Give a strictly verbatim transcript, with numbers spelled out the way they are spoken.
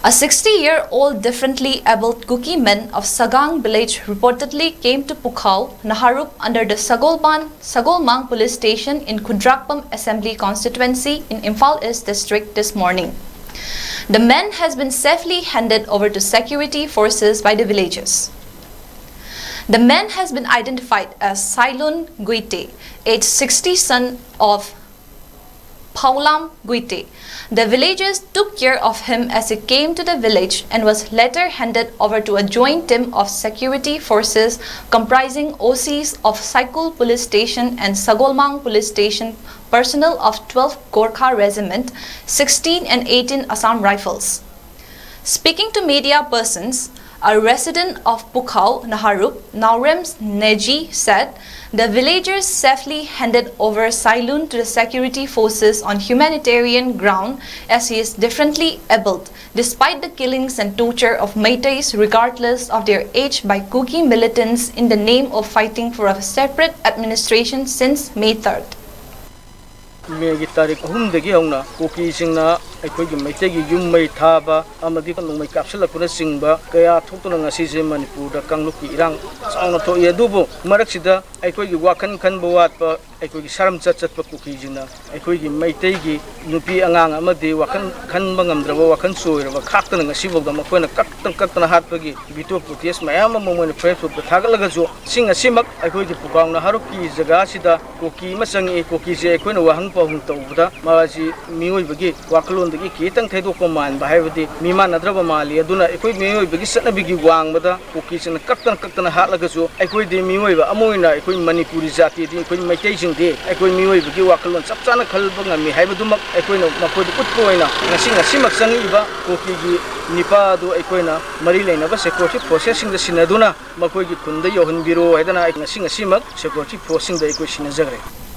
A sixty-year-old differently abled Kuki man of Sagang village reportedly came to Pukhao, Naharup under the Sagolban, Sagolmang police station in Khundrakpam Assembly Constituency in Imphal East District this morning. The man has been safely handed over to security forces by the villagers. The man has been identified as Sailun Guite, age sixty, son of Paulam Guite. The villagers took care of him as he came to the village and was later handed over to a joint team of security forces comprising O Cs of Saikul Police Station and Sagolmang Police Station, personnel of twelfth Gorkha Regiment, sixteen and eighteen Assam Rifles. Speaking to media persons, a resident of Pukhao, Naharup, Naurem Neji, said the villagers safely handed over Sailun to the security forces on humanitarian ground as he is differently abled, despite the killings and torture of Meiteis regardless of their age by Kuki militants in the name of fighting for a separate administration since May third. ꯃꯦꯒꯤ ꯇꯥꯔꯤꯛ ꯑꯍꯨꯝꯗꯒꯤ ꯍꯧꯅ ꯀꯨꯀꯤꯁꯤꯡꯅ ꯑꯩꯈꯣꯏꯒꯤ ꯃꯩꯇꯩꯒꯤ ꯌꯨꯝ ꯃꯩ ꯊꯥꯕ ꯑꯃꯗꯤ ꯅꯣꯡꯃꯩ ꯀꯥꯞꯁꯤꯜꯂꯛꯄꯅꯆꯤꯡꯕ ꯀꯌꯥ ꯊꯣꯛꯇꯨꯅ ꯉꯁꯤꯁꯦ ꯃꯅꯤꯄꯨꯔꯗ ꯀꯥꯡꯂꯨꯞꯀꯤ ꯏꯔꯥꯡ ꯆꯥꯎꯅ ꯊꯣꯛꯏ꯫ ꯑꯗꯨꯕꯨ ꯃꯔꯛꯁꯤꯗ ꯑꯩꯈꯣꯏꯒꯤ ꯋꯥꯈꯜ ꯈꯟꯕ ꯋꯥꯠꯄ, ꯑꯩꯈꯣꯏꯒꯤ ꯁꯔꯝ ꯆꯠ ꯆꯠꯄ ꯀꯨꯀꯤꯁꯤꯡꯅ ꯑꯩꯈꯣꯏꯒꯤ ꯃꯩꯇꯩꯒꯤ ꯅꯨꯄꯤ ꯑꯉꯥꯡ ꯑꯃꯗꯤ ꯋꯥꯈꯜ ꯈꯟꯕ ꯉꯝꯗ꯭ꯔꯕ, ꯋꯥꯈꯜ ꯆꯣꯏꯔꯕ ꯈꯥꯛꯇꯅ ꯉꯁꯤꯐꯥꯎꯗ ꯃꯈꯣꯏꯅ ꯀꯛꯇꯅ ꯀꯛꯇꯅ ꯍꯥꯠꯄꯒꯤ video footage ꯃꯌꯥꯝ ꯑꯃ ꯃꯣꯏꯅ Facebook ꯇ ꯊꯥꯒꯠꯂꯒꯁꯨ, ꯁꯤ ꯉꯁꯤꯃꯛ ꯑꯩꯈꯣꯏꯒꯤ ꯄꯨꯀꯥꯎ ꯅꯍꯥꯔꯨꯞꯀꯤ ꯖꯒꯥꯁꯤꯗ ꯀꯨꯀꯤ ꯑꯃ ꯆꯪꯉꯛꯏ꯫ ꯀꯨꯀꯤꯁꯦ ꯑꯩꯈꯣꯏꯅ ꯋꯥꯍꯪ ꯄꯥꯎꯍꯪ ꯇꯧꯕꯗ ꯃꯥꯁꯤ ꯃꯤꯑꯣꯏꯕꯒꯤ ꯋꯥꯈꯜꯂꯣꯟꯗꯒꯤ ꯈꯤꯇꯪ ꯊꯩꯗꯣꯛꯄ ꯃꯥꯟꯕ, ꯍꯥꯏꯕꯗꯤ ꯃꯤꯃꯥꯟꯅꯗ꯭ꯔꯕ ꯃꯥꯜꯂꯤ꯫ ꯑꯗꯨꯅ ꯑꯩꯈꯣꯏ ꯃꯤꯑꯣꯏꯕꯒꯤ ꯆꯠꯅꯕꯤꯒꯤ ꯋꯥꯡꯃꯗ ꯀꯨꯀꯤꯁꯤꯡꯅ ꯀꯛꯇꯅ ꯀꯛꯇꯅ ꯍꯥꯠꯂꯒꯁꯨ, ꯑꯩꯈꯣꯏꯗꯤ ꯃꯤꯑꯣꯏꯕ ꯑꯃ ꯑꯣꯏꯅ ꯑꯩꯈꯣꯏ ꯃꯅꯤꯄꯨꯔꯤ ꯖꯥꯇꯤꯗꯤ, ꯑꯩꯈꯣꯏ ꯃꯩꯇꯩꯁꯤꯡꯗꯤ ꯑꯩꯈꯣꯏ ꯃꯤꯑꯣꯏꯕꯒꯤ ꯋꯥꯈꯜꯂꯣꯟ ꯆꯞ ꯆꯥꯅ ꯈꯜꯕ ꯉꯝꯃꯤ ꯍꯥꯏꯕꯗꯨꯃꯛ ꯑꯩꯈꯣꯏꯅ ꯃꯈꯣꯏꯗ ꯎꯠꯄ ꯑꯣꯏꯅ ꯉꯁꯤ, ꯉꯁꯤꯃꯛ ꯆꯪꯉꯛꯏꯕ ꯀꯨꯀꯤꯒꯤ ꯅꯤꯄꯥ ꯑꯗꯨ ꯑꯩꯈꯣꯏꯅ ꯃꯔꯤ ꯂꯩꯅꯕ security forces ꯁꯤꯡꯗ ꯁꯤꯟꯅꯗꯨꯅ ꯃꯈꯣꯏꯒꯤ ꯈꯨꯟꯗ ꯌꯧꯍꯟꯕꯤꯔꯣ ꯍꯥꯏꯗꯅ ꯑꯩ ꯉꯁꯤ, ꯉꯁꯤꯃꯛ security force ꯁꯤꯡꯗ ꯑꯩꯈꯣꯏ ꯁꯤꯟꯅꯖꯈ꯭ꯔꯦ꯫